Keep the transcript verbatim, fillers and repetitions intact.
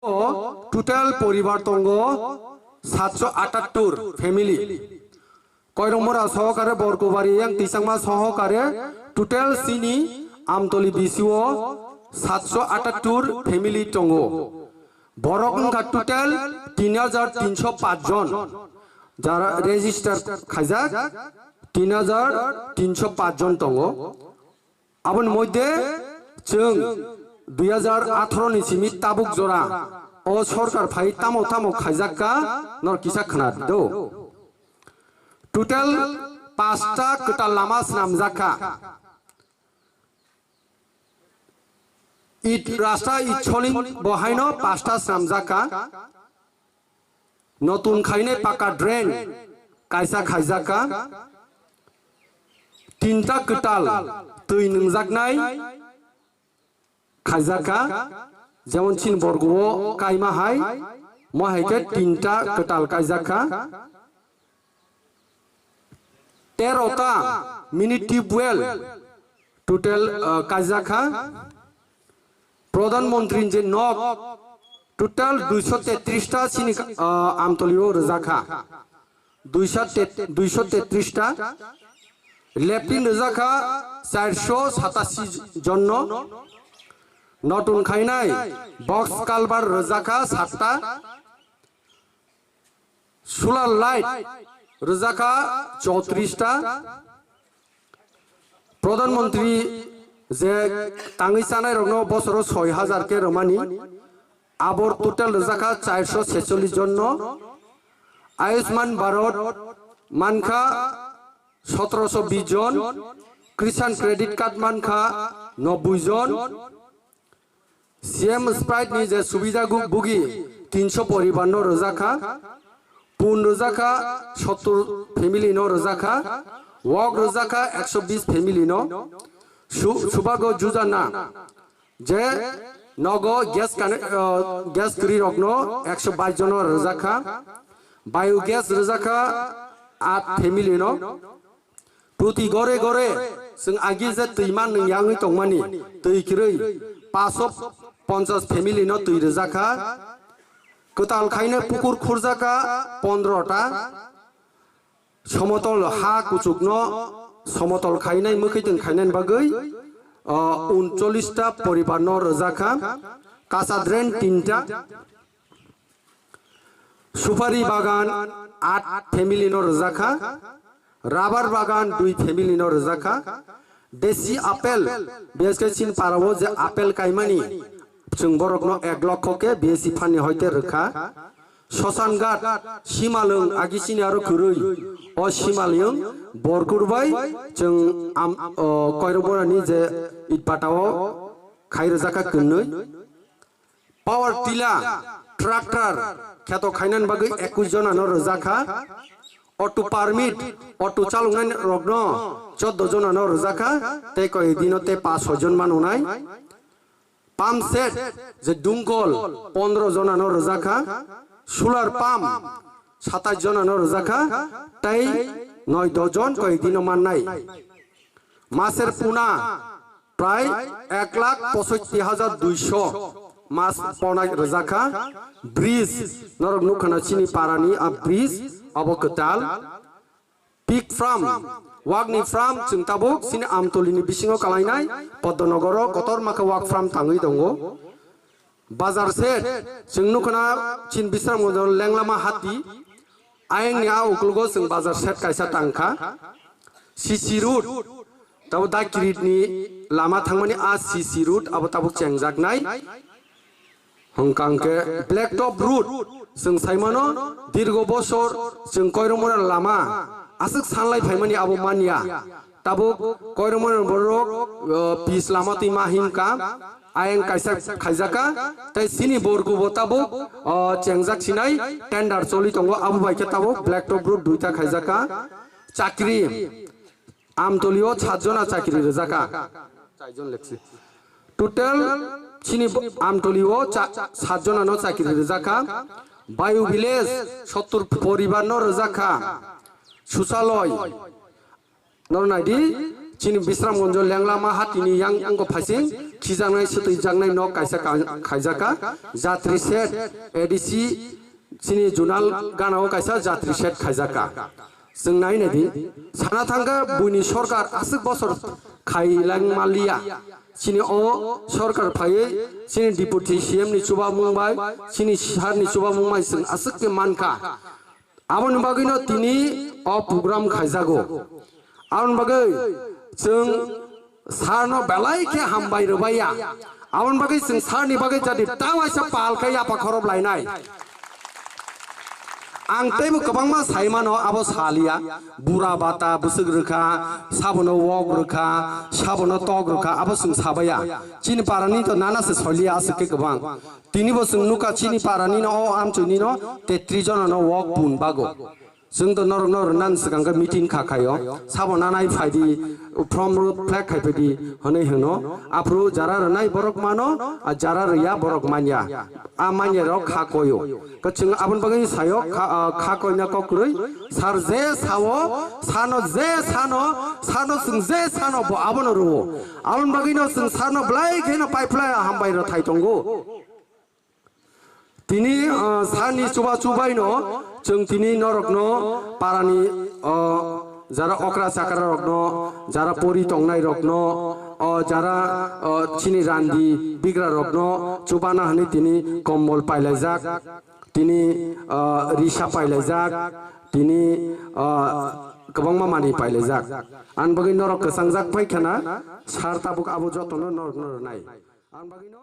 O total poribar tongo satso atattur family. Koirongmora sohokare Borkubari yang Tisangma sohokare total sini Amtoli bisio satso atattur family tongo. Borok wngkha total tin hajar tinso paanch jon, jara register khaijak tin hajar tinso paanch jon tongo. Aboni moddhe chwng dui hajar atharo ni simi tabuk jora o sorkar phai tamo tamo khaijak kha, nor kisa khna di do. Total pasta kwtal lama swnamjak kha. It rasta it soling bo haino pasta swnamjak kha. Notun khainai paka drain kaisa khaijak kha. Tinta kwtal twi nwngjaknai khaijak kha. Jemon chini Borkuo kaima hai, mo hai khe tinta kwtal kaijak kha. Tero ta mini tubewell total, uh, kaijak kha. Pradhan Mantri je nok total duiso tetris ta sini, uh, Amtoli o rwjak kha. Duiso tet-, duiso tetris ta. Latrine rwjak kha charso satasi jonno. Notun khainai box culvert rwjak kha satta. Solar light rwjak kha chowtris ta. Pradhan Mantri je tangwi chanai rokno bosoro soi hajar khe rwmani, abor total rwjak kha charso secholis jonno. Ayushman Bharat mankha sotroso bis jon, Kisan Credit Card mankha nobboi jon, C M Sprite ni je subida gu-, bugi tinso poribar no rwjak kha, pun rwjak kha sottor family no rwjak kha, wok rwjak kha ekso bis family no, su-, subago jujana je nogo gas kane-, uh, gas kwrwi rok no ekso bais jon no rwjak kha, biogas rwjak kha aat family no, Proti gore gore chwng agi je twi man nwng yangwi tongmani twi kwrwi paanch sho ponchas family no twi rwjak kha. Kwtal khainai pukur khurjak kha pondro ta. Somotol ha kuchukno somotol khainai mwkhwitwng khainani bagwi, o, uncholish ta poribar no rwjak kha. Kacha drain tinta. Supari bagan aat family no rwjak kha, rubber bagan dui family no rwjak kha, desi apple, B S K Chinpara o je apple kaimani, chwng borok no ek lokho khe B S C phan ni hoite rwkha. Sosanghat, Simalwng, agi sini aro kwrwi, o Simalwng, Borkur bai, chwng am-, o, Koirok Borani je itbata o khai rwjak kha kwnwi. Power tiller, tractor, kheto khainani bagwi ekwis jona no rwjak kha. Auto permit, auto chaloknai rokno choddo jona no rwjak kha, tei koi dino tei paanch soi jon manonai. Pump set, je dungkol, pondro jona no rwjak kha. Solar pump, satais jona no rwjak kha, tei noi dos jon koi dino mannai. Maser puna, Prai ek lakh posotti hajar duiso mas ponai rwjak kha. Bridge, norok nukha na chini parani a bridge, abo kwtal. Pig farm, wakni farm, chwng tabuk chini Amtolini bisingo kalainai Podonogoro kotorma khe wak farm tangwi tongo. Bazar shed, chwng nukha na chini Bisramganj lenglama hati, ayangni a uklogo chwng bazar shed kaisa tangkha. C C road, tabuk Dakrit ni lama thangmani a C C road abo tabuk chengjaknai. Hwnkha hwnkhe Black Top road, chwng saimano dirgo bosor chwng Koiromora lama aswk sanlai phaimani abo manya. Tabuk Koiromora borok, uh, pis lama twi ma himkha. Ayang kaisa khaijaka, tei sini borgu bo tabuk, o, chengjak sinai tender choli tongo, abo bai khe tabuk Black Top road duita khaijaka. Chakri, Amtoli o sat jona chakri rwjaka. Total sini bo-, Amtoli o cha-, sat jona no chakri rwjaka. Bayu village sottur poribar no rwjaka. Suchaloi, Noro naidi, Chini Bisramganjo lenglama hatini yang wngkha phaising khijaknai swtwijaknai nok kaisa ka-, khaijaka. Jatri shed A D C chini zonal gana o kaisa jatri shed khaijaka. Chwng nai nai di, sana thangkha buini sorkar aswk bosor khailang maliya. Chini o sorkar phaiwi chini deputy C M ni chubamung bai, chini sir ni chubamung bai chwng aswk khe mankha. Aboni bagwino tini o program khaijago. Aboni bagwi chwng sir no belai khe hambai rwbaiya. Aboni bagwi chwng sir ni bagwi jadi ta waisa pal khe yapha khorop lainai. Ang teibo kwbangma sai mano, abo saliya. Bura bata bwswk rwkha, sabono wok rwkha, sabono tok rwkha, abo chwng sabaiya. Chini parani to nana se soliya aswk khe kwbang. Tini bo chwng nukha chini parani no, o amchwini no tetris jona no wok pun bago. Chwng to norok no rwnan swkang khe meeting kha khaio. Sabo nanai phaidi, from road flag khai phaidi hwnwi hwno. Aphuru jara rwnai borok mano, a jara rwya borok manya. A manya rok kha koio. Khe chwng aboni bagwi sayo kha, a, kha koina kok kwrwi. Sir je sao, sano je sano, sano chwng je sano bo abono rwo. Aboni bagwi no chwng sir no belai kheno pai phlai hambai rw thai tongo. Tini, ah, sani chuba chubaino chwng tini norokno parani, ah, jara okra chakra rokno, jara pori tongnai rokno, o jara, ah, chini randi bigra rokno chubana hwnwi tini kombol pailaijak, tini, ah, risa pailaijak, tini, ah, kwbangma manwi pailaijak. Ani bagwi norok kwchangjak phai khana sir tabuk abo jotono norokno rwnai. Ani bagwino